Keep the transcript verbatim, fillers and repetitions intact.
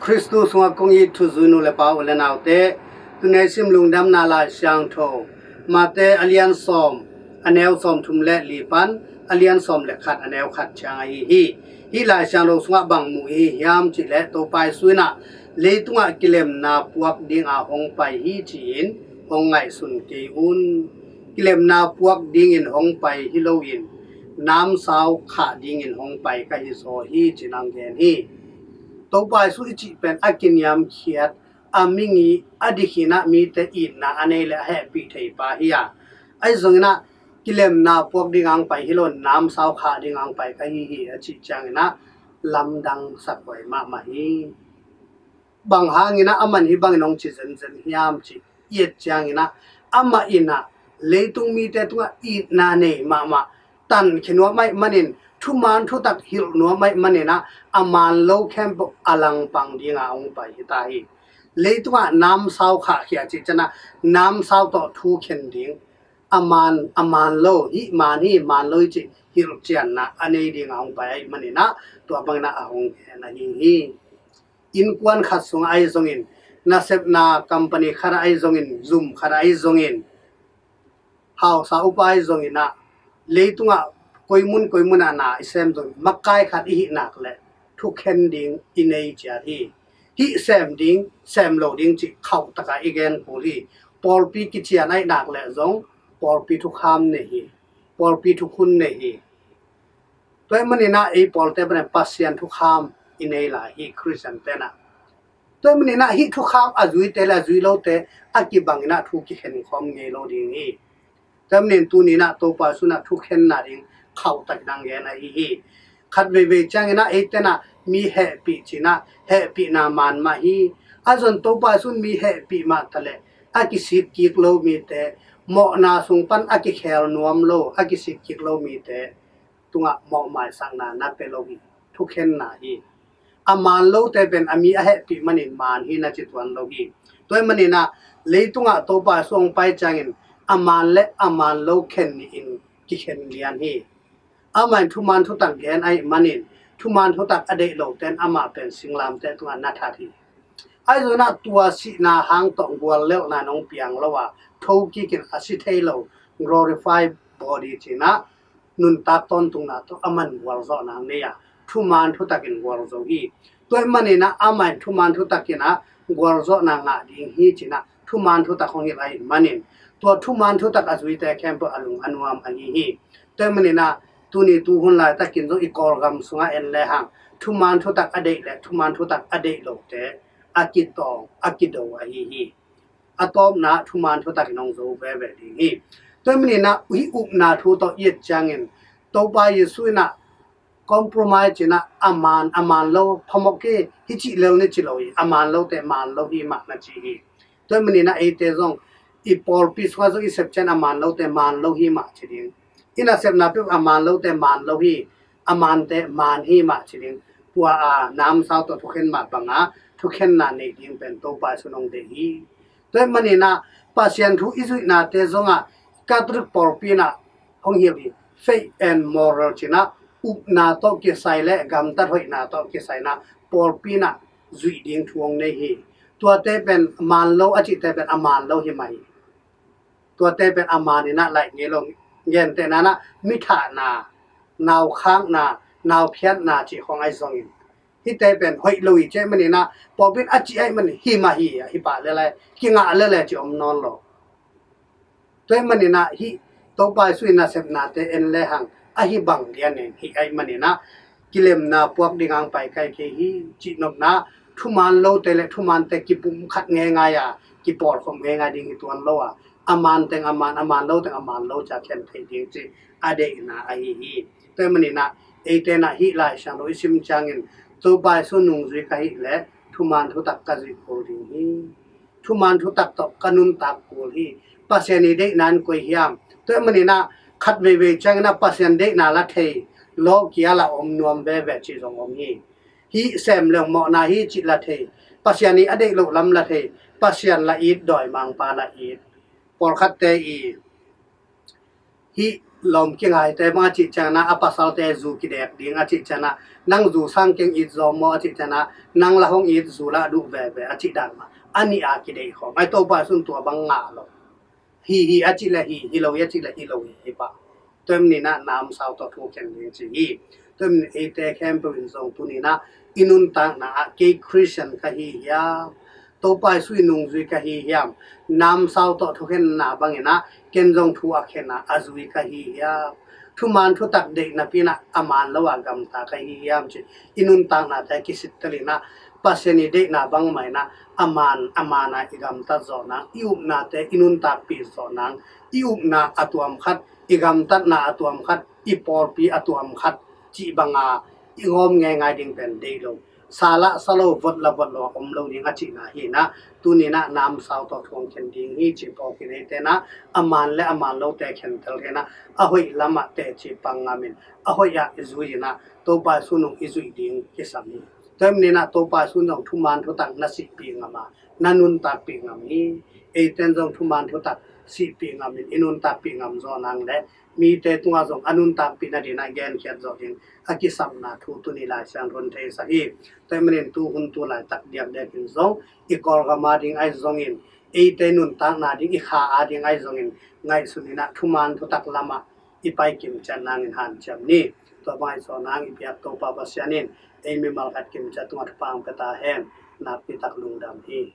Khristu sungah kong it thuzui nu le pa u le naute, tuni i sim Lungdamna Lai Siangtho Mate a lian sawm, a neu sawm thum le li pan a lian sawm le khat, a neu khat ciang ahi hi. Hih Lai Siangtho sungah bang mu i hi hiam cih leh Topa Jesu in ah leitungah kilemna puak dinga hong pai hi ci-in hong ngaihsun kei un. Kilemna puak dingin hong pai hi loin namsau khah dingin hong pai ka hi zaw hi ci-in hong gen hi. Topa Jesu i cih pen a kiniamkhiat, a mingi, a dikhin ah mite itna a nei le a hehpih thei pa hi a, ahi zongin ah kilemna puak dinga hong pai hi lo, namsau khah dinga hong pai ka hi hi a cih ciangin ah lamdang sak huai mahmah hi. Bang hangin ah aman hih bangin hong ci zenzen hiam cih i et ciangin ah, amah in ah leitung mite tungah itna nei mahmah, tankhia nuam ahih manin, thuman thutak hilh nuam ahih manin ah a man lo khempeuh a langpang dinga hong pai hi ta hi. Leitungah namsau khahkhia cih ciangin ah namsau tawh thu khen ding, a man, a man lo, hih man hi, man lo hi cih hilhcianna a nei dinga hong pai ahih manin ah tua bangin ah a hong gen ahi hi. Innkuan khat sungah ahi zongin, nasepna company khat ah ahi zongin, zum khat ah ahi zongin, hausa upa ahi zongin ah, leitungah koi mun koi mun ah na i sem zongin, makai khat i hih nak leh thukhen ding i nei ciat hi. Hih sem ding, sem lo ding cih khauh takah i gen kul hi. Pawlpi kician ahih nak leh zong pawlpi thukham nei hi, pawlpi thukhun nei hi. Tua ahih manin ah ei pawlte panin Pasian thukham i nei lai hi, Khristian te'n ah. Tua ahih manin ah hih thukham a zuite le a zui lote a kibangin ah thu kikhen khawm ngei lo ding hi. Tua ahih manin tuni-in ah Topa Jesu in ah thukhenna ding khauh takin hong gen ahi hi. Khat veivei ciangin ah eite'n ah mi hehpih ci-in ah hehpihna man mah hi. A zon Topa Jesu in mi hehpih mah ta leh a kisik kik lo mite, mawhna sung pan a kikhel nuam lo, a kisik kik lo mite tungah mawhmaisakna na pia lo hi. Thukhenna hi. A man lote pen a mi a hehpih manin man hi na ci tuan lo hi. Tua ahih manin ah leitungah Topa Jesu hong pai ciangin a man le a man lo khen nih in kikhen lian hi. Amah in thuman thutak gen ahih manin, thuman thutak a deih lote'n amah pen singlamteh tungah na that hi. Ahi zongin ah tua sihna hang tawh guallelhna in hong piang lo a, thokikin a si thei lo, glorified body ci-in ah nuntak tawntungna tawh amah in gualzawhna nei a, thuman thutakin gualzo hi. Tua ahih manin ah amah in thuman thutakin ah gualzawhna ngah ding hi ci-in ah thuman thutak hong hilh ahih manin, tua thuman thutak a zuite khempeuh a lung a nuam ahi hi. Tua ahih manin ah tuni tuhun laitakin zong i Kawlgam sungah en lehang, thuman thutak a deih le thuman thutak a deih lote a kitawng, a kido ahi hi. A tawpna thuman thutak in hong zo veve ding hi. Tua ahih manin ah hih upna thu tawh i et ciangin, Topa Jesu in ah compromise ci-in ah a man, a man lo phamawh kei, hih cih lel ni ci lo hi, a man lote man lo hi mah na ci hi. Tua ahih manin ah eite zong i pawlpi sungah zong i sep ciang a man lote man lo hi mah ci ding. I nasepna peuh a man lote man lo hi, a mante man hi mah ci ding. Tua a namsau tawh thukhen mah banga thukhenna neih ding pen Topa Jesu in hong deih hi. Tua ahih manin ah Pasian thu i zuihnate zongah Catholic pawlpi in ah hong hilh hi. Faith and moral ci-in ah upna tawh kisai le gamtat hoihna tawh kisai in ah pawlpi in ah zuih ding thu hong nei hi. Tuate pen man lo a cihte pen a man lo hi mah hi. Tuate pen a man in ah laih ngei lo, gentehna in ah mi thahna, nau khakna, nau phiatna cih khawng ahi zongin, hihte pen hoih lo hi ci ahih manin ah, pawlpi in a cih ahih manin hi mah hi, a hi pah lel a, kingah lel a ci om nawn lo. Tua ahih manin ah hih Topa Jesu i nasepnate en lehang a hi bang lian in hih ahih manin ah kilemna puak dinga hong pai ka hi kei hi. Cihnopna, thuman lote le thumante kipumkhat ngeingai a, kipawlkhop ngeingai ding hi tuan lo a, a man teng a man, a man lo teng a man lo ci-a khen theih ding cih a deihna ahi hi. Tua ahih manin ah eite'n ah hih Lai Siangtho i sim ciangin, Topa Jesu nungzui ka hih leh thuman thutak ka zuih kul ding hi. Thuman thutak tawh ka nuntak kul hi. Pasian i deihna in koi hiam? Tua ahih manin ah khat veivei ciangin ah Pasian deihna la thei, lawkia la om nuam veve cih zong om hi. Hih sem leng mawhna hi cih la thei, Pasian i a deih loh lam la thei, Pasian la it, dawimangpa la it. Pawlkhatte i hih Lawm kingaite bang a cih ciangin ah a pasalte zu kidek ding a cih ciangin ah, nang zu sang keng it zaw maw a cih ciangin ah, nang la hong it, zu lah duh veve a cih dan mah a nih a kideih khawm. Ai Topa Zeisu in tua bang ngah lo. Hi hi a cih leh hi, hi lo hi a cih leh hi lo hi, hi pah. Tua ahih manin ah namsau tawh thu khen ding ci hi. Tua ahih manin eite khempeuh in zong tuni-in ah i nuntakna ah kei Khristian ka hi hiam, Topa Zeisu i nungzui ka hi hiam, namsau tawh thukhenna bangin ah ken zong thu a khen a, a zui ka hi hiam, thuman thutak deih napi-in ah a man lo a gamta ka hi hiam ci i nuntaknate kisittel in ah Pasian i deihna bangmah in ah a man, a man a i gamtat zawh nang, i upnate i nuntakpih zawh nang, i upna a tuam khat, i gamtatna a tuam khat, i pawlpi a tuam khat cih banga i ngawm ngeingai ding pen deih lo. Sa lah sa lo, vot lah vot lo a om lo ding a cihna hi in ah, tuni-in ah namsau tawh thu hong khen ding hi ci phawk in eite in ah a man le a man lote khentel kei in ah, a hoih lamah teci pang ngamin, a hoih ah i zui in ah Topa Zeisu nung i zuih ding kisam hi. Tua ahih manin ah Topa Zeisu in zong thuman thutak na sihpih ngam a, na nuntakpih ngam hi. Eite in zong thuman thutak sihpih ngamin i nuntakpih ngam zawh nang leh mite tungah zong a nuntakpih nadingin ah genkhiat zawh ding a kisapna thu tuni Lai Siangtho in hong theisak hi. Tua ahih manin tu hun tu laitak diakdiakin zong i Kawlgam ading ahi zongin, eite nuntakna ding i kha ading ahi zongin, ngaihsun in ah thuman thutak lamah i pai kimciat nangin hanciam ni. Tua bang i sawt nang i biak Topa Pasian in ei mimal khat kimciat tungah thupha hong pia ta hen. Nakpi tak lungdam hi.